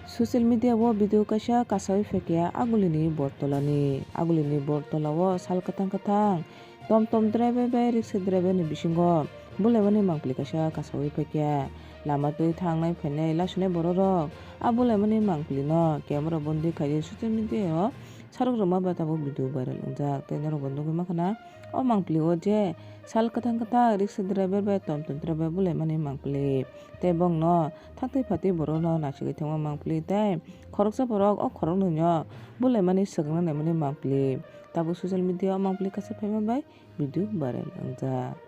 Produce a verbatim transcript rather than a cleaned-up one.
Social media o video kaisa kasawi phaikha Agulini Bortolani. Agulini Bortola o sal kwthang kwthang tom tom driver bai riksa driver ni bisingo bulaimani mangpili kaisa kasawi phaikha. Lama twi thangnai phainai lasunai borok rok a bulaimani mangpili no camera bondi khaiwi social media o sarok rwma bai tabuk video viral wngjak. Tei norok bo nugwi mankha na o mangpili o je sal kwthang kwthang riksa driver bai tom tom driver bulaimani mangpili tei bongno thaktwi phatwi borokno naisingwi thangma mangpili tei khoroksa borok o khoroknwino bulaimani swkangna naimani mangpili. Tabuk social media o mangpili kaisa phaima bai video viral wngjak.